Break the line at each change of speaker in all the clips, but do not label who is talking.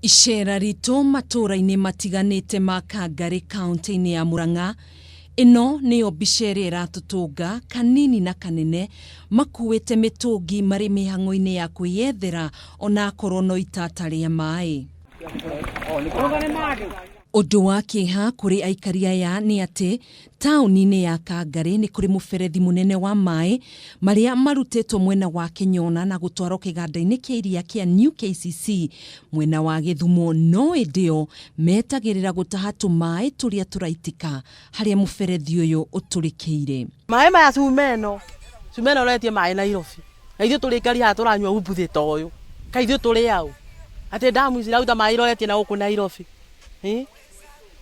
Icera ritũ matũũra-inĩ matiganĩte ma Kangarĩ kaunti-inĩ ya Murang'a. Ĩno nĩyo mbica ĩrĩa ĩratũtũnga kanini na kanene makuĩte mĩtũngi marĩ mĩhang'o-inĩ ya kwĩyethera onakorwo no itata rĩa maĩ. Ũndũ wa kĩeha kũrĩ aikari aya nĩ atĩ taũni-inĩ ya Kangarĩ nĩ kũrĩ mũberethi mũnene wa maĩ marĩa marutĩtwo mwena wa Kĩnyona na gũtwarwo kĩganda-inĩ kĩa iria kĩa New KCC mwena wa Gĩthumo, no ĩndĩ o metagĩrĩra gũtaha tũmaĩ tũrĩa tũraitĩka harĩa mũberethi ũyũ ũtũrĩkĩire.
Maĩ maya cuma ĩno, cuma ĩno ũretie maĩ Nairobi, na ithuĩ tũrĩ aikari haha tũranyua umbuthĩ ta ũyũ, kaĩ ithuĩ tũrĩ aũ? Atĩ ndamu ici iraruta maĩ iroretie na gũkũ Nairobi.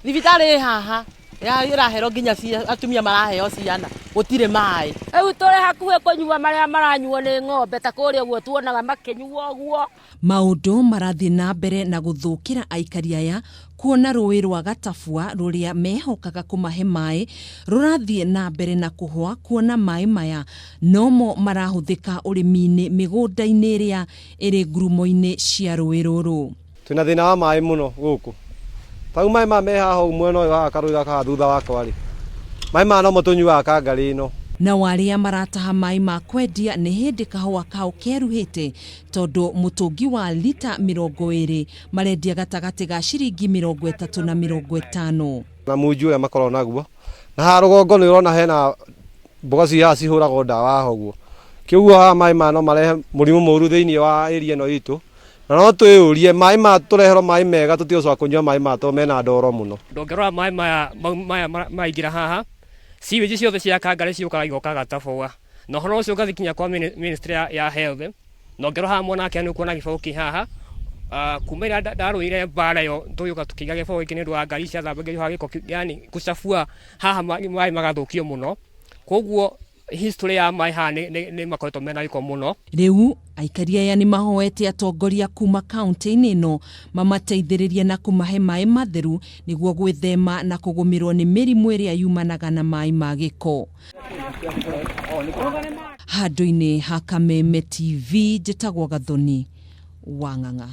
Thibitarĩ ĩ haha ĩraherwo nginya atumia maraheo ciana, gũtirĩ maĩ.
Rĩu tũrĩ hakuhĩ kũnyua marĩa maranyuo nĩ ng'ombe ta kũrĩa ũguo tuonaga makĩnyua ũguo.
Maũndũ marathiĩ na mbere na gũthũkĩra aikari aya kuona rũĩ rwa Gatabua rũrĩa mehokaga kũmahe maĩ rũrathiĩ na mbere na kũhwa, kuona maĩ maya nomo marahũthĩka ũrĩmi-inĩ mĩgũnda-inĩ ĩrĩa ĩrĩ ngurumo-inĩ cia rũĩ rũrũ.
Twĩna thĩna wa maĩ mũno gũkũ. Tau maĩ maya me haha ũguo mwena ũyũ haha karũĩ gaka haha thutha wakwa rĩ, maĩ maya nomo tũnyuaga Kangarĩ ĩno.
Nao arĩa marataha maĩ ma kwendia nĩ hĩndĩ kahũa kao keruhĩte tondũ mũtũngi wa lita 20 marendia gatagatĩ ga ciringi 30 na 50.
Na munju ũrĩa makoragwo naguo. Na haha rũgongo nĩ ũrona hena mboga ci haha cihũragwo ndawa haha ũguo. Kĩoguo haha maĩ maya no marehe mũrimũ mũru thĩinĩ wa area ĩno itũ. Na no twĩyũrie maĩ maya tũreherwo maĩ mega tũtigũcoka kũnyua maĩ maya tondũ mena ndoro mũno.
Ndũngĩrora maĩ maya maya maraingĩra haha, sewage ciothe cia Kangarĩ ciũkaga igoka Gatabua. Na ũhoro ũcio ũgathiĩ kinya kwa ministry ya health. Na ũngĩrora haha mwena wake nĩ ũkuona gĩbaũ kĩ haha. Kuma ĩrĩa ndarũire mbara ĩyo tũgĩũka tũkĩiga gĩbaũ gĩkĩ nĩ ũndũ wa ngari ciathambagia haha gĩko, yani gũcabua haha maĩ magathũkio mũno. Koguo history ya maĩ haha nĩ makoretwo mena gĩko mũno.
Rĩu aikari aya nĩ mahoete atongoria kuma kaunti-inĩ ĩno mamateithĩrĩrie na kũmahe maĩ matheru nĩguo gwĩthema na kũgũmĩrwo nĩ mĩrimũ ĩrĩa yumanaga na maĩ ma gĩko. Handũ-inĩ ha Kameme TV njĩtagwo Gathoni wa Ng'ang'a.